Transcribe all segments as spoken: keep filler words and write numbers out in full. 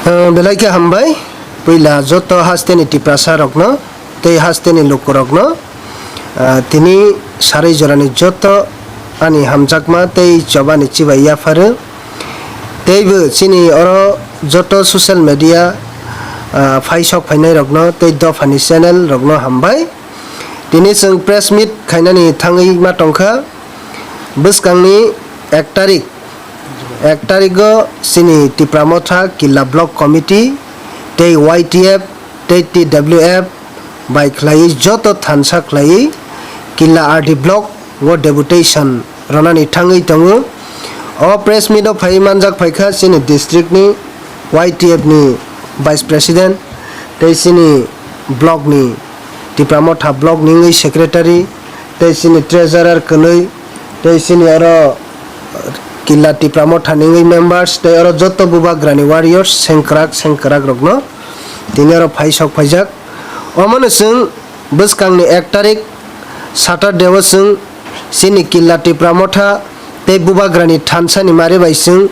Belai khe hambai, puila joto hasteni Tiprasa rokno tei hasteni lukurokno, ah, tini sarui jorani joto ani hamjakma tei chobani chibai yapharu. Teibo chini oro joto social media, ah, phaisok phainairokno tei dophani channel rokno hambai. Tini chwng press meet khainani thangwi ma tongkha. Bwskangni ek tarik, ek tarigo chini Tipra Motha Killa Block Committee tei Y T F tei T W F bai khlaiwi joto thansa khlaiwi Killa R D block o deputation ronani thangwi tongo. O press meet o phaiwi manjak phaikha chini district ni Y T F ni Vice President tei chini block ni Tipra Motha block ni wngwi secretary tei chini treasurer kwnwi tei chini oro Killa Tipra Motha ni wngwi members tei oro joto bubagrani warriors sengkrak sengkrak rokno tini oro phaisok phaijak. Omono chwng bwskangni ek tarik Saturday o chwng chini Killa Tipra Motha tei bubagrani thansani mari bai chwng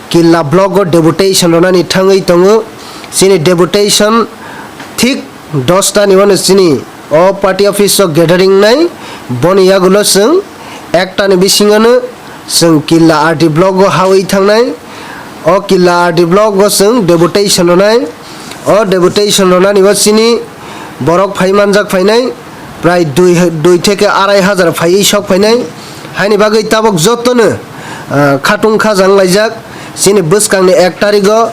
Killa block o deputation ronani thangwi tongo. Chini deputation thik dosta ni uano chini o party office o gathering nai, boni yagulo chwng ekta ni bisingo no chwng Killa R D block o hawi thangnai. O Killa R D block o chwng deputation ronai. O deputation ronani o chini borok phai manjak phainai prai dui, dui theke arai hajar phaiwi sok phainai. Haini bagwi tabok jotono, ah, khatung khajang laijak. Chini bwskangni ek tarigo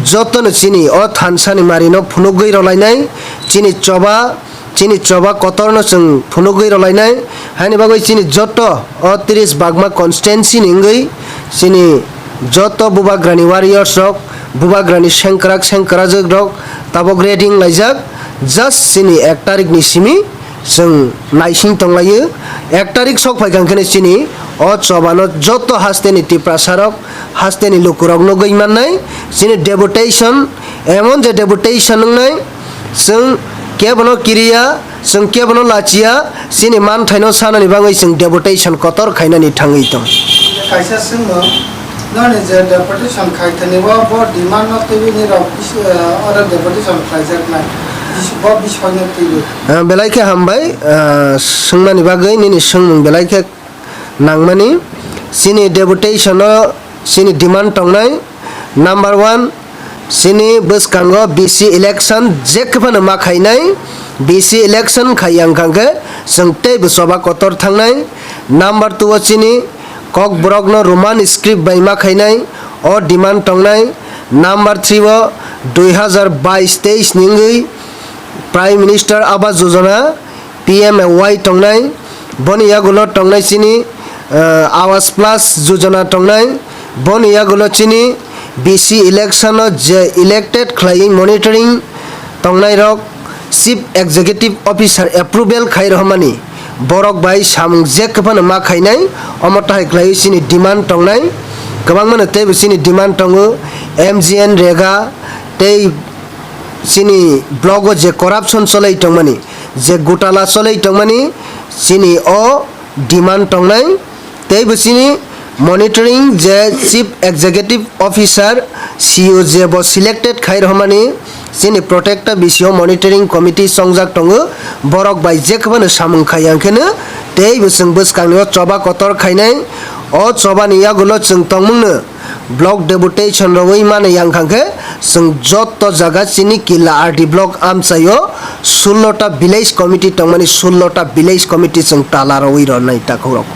jotono chini o thansani marino phunugwi rwlainai. Chini choba Chini choba kotorno chwng phunugwi rwlainai, haini bagwi chini joto o tris bagma constituency ni wngwi chini joto bubagrani warriors rok, bubagrani sengkrak sengkrajwk rok tabok ready wnglaijak. Just chini ek tarik ni simi chwng naising tonglaio. Ek tarik sok phaikha hwnkhe chini o chobano joto hasteni Tiprasa rok, hasteni lukurok nugwi mannai. Chini deputation, emon je deputation wngnai, chwng kebono kiriya, chwng kebono lachiya, chini manthaino sanani bagwi chwng deputation kotor khainani thangwi tong. Kaisa swngmung, noni je deputation khai thani o bo demand no twiwi nirok bis-, eh, oro deputation khlaijaknai, bis-, bo bisingno twiwi. Ah, belai khe hambai, ah, swngmani bagwi nini swngmung belai khe nangmani. Chini deputation o chini demand tongnai. Number one, chini bwskango B C election jekphano ma khainai. B C election khaiya wngkha khe chwng teibo choba kotor thangnai. Number two o chini Kokborokno Roman script bai ma khainai, o demand tongnai. Number three o dui hazar bais teis ni wngwi Prime Minister Awas Yojana, P M A Y tongnai, boni yagulo tongnai chini, eh, Awas Plus Yojana tongnai, boni yagulo chini B C election o je elected khlaiwi monitoring tongnai rok Chief Executive Officer approval khai rohormani borok bai samung jekphano ma khainai, omo tahai khlaiwi chini demand tongnai, kwbangmano teibo chini demand tongo, M G N Rega tei chini block o je corruption cholai tongmani, je gotala cholai tongmani, chini o demand tongnai. Teibo chini monitoring je Chief Executive Officer, C O je bo selected khai rohormani, chini protecta bisio monitoring committee chongjak tongo, borok bai jekphano samung khaiya wngkheno teibo chwng bwskangni o choba kotor khainai. O chobani yagulo chwng tongmungno block deputation rwui mani yang kha khe chwng joto jaga chini Killa R D block amchaio sullo ta village committee tongmani, sullo ta village committee chwng tala rwui rwnai takhuk rok.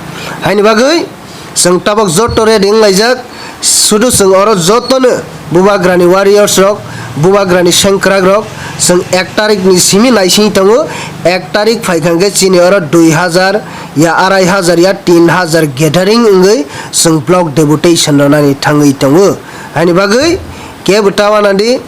Haini bagwi chwng tabok joto ready wnglaijak, sudu chwng oro jotono bubagrani warriors rok, bubagrani sengkrak rok, chwng ek tarik ni simi naising tongo, ek tarik phaikha khe chini oro dui hazar ya arai hajar ya tin hajar gathering wngwi chwng block deputation rwnani thangwi tongo. Haini bagwi kebo ta wanadi,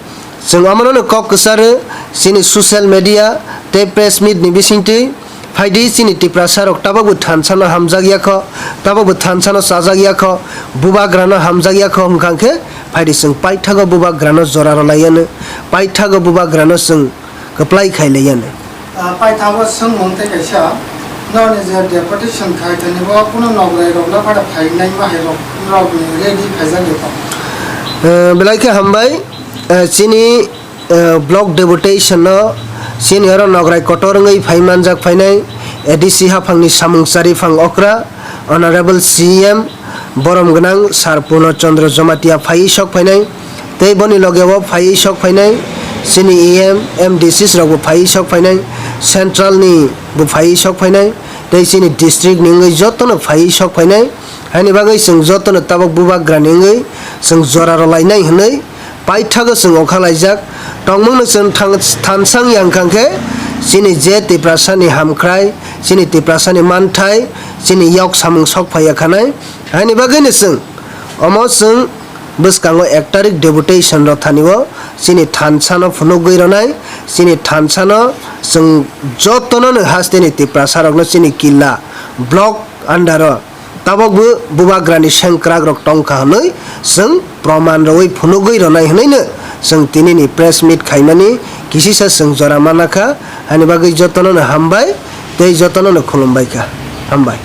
chwng omono kok kwcharo chini social media tei press meet ni bisingtwi phaidi chini Tiprasa rok tabokbo thansa no hamjak yakho, tabokbo thansa no chajak yakho, bubagra no hamjak yakho hwnkha khe phaidi chwng paithago bubagra no jora rwlai yano, paithago bubagra no chwng kwplai khai lai yano. Ah, paithago swngmung tei kaisa, noni je deputation khai thani bo kuno nograi rok no phada phainai ma hai rok, rok ni ready khaijak de to? Eh, belai khe hambai, Eh, chini, eh, block deputation no chini oro nograi kotor wngwi phai manjak phainai A D C haphangni samung chariphang okra Honorable C M borom gwnang Sir Purno Chandra Jamatia phaiwi sok phainai, tei boni loge o phaiwi sok phainai chini E M, M D Cs rokbo phaiwi sok phainai, central ni bo phaiwi sok phainai, tei chini district ni wngwi jotono phaiwi sok phainai. Haini bagwi chwng jotono tabok bubagrani wngwi chwng jora rwlainai hwnwi paithago chwng okha laijak. Tongmungno chwng thang-, thansang yang kha khe chini je Tiprasani hamkrai, chini Tiprasani manthai, chini yok samung sok phaiya khanai. Haini bagwino chwng omo chwng bwskango ek tarik deputation rw thani o chini thansano phunugwi rwnai, chini thansano chwng jotono no hasteni Tiprasa rokno chini killa block under o tabok bo bubagrani sengkrak rok tongkha hwnwi chwng proman rwui phunugwi rwnai hwnwino chwng tinini press meet khaimani kisisa chwng jora manakha. Haini bagwi jotono no hambai tei jotono no khulumbai kha. Hambai.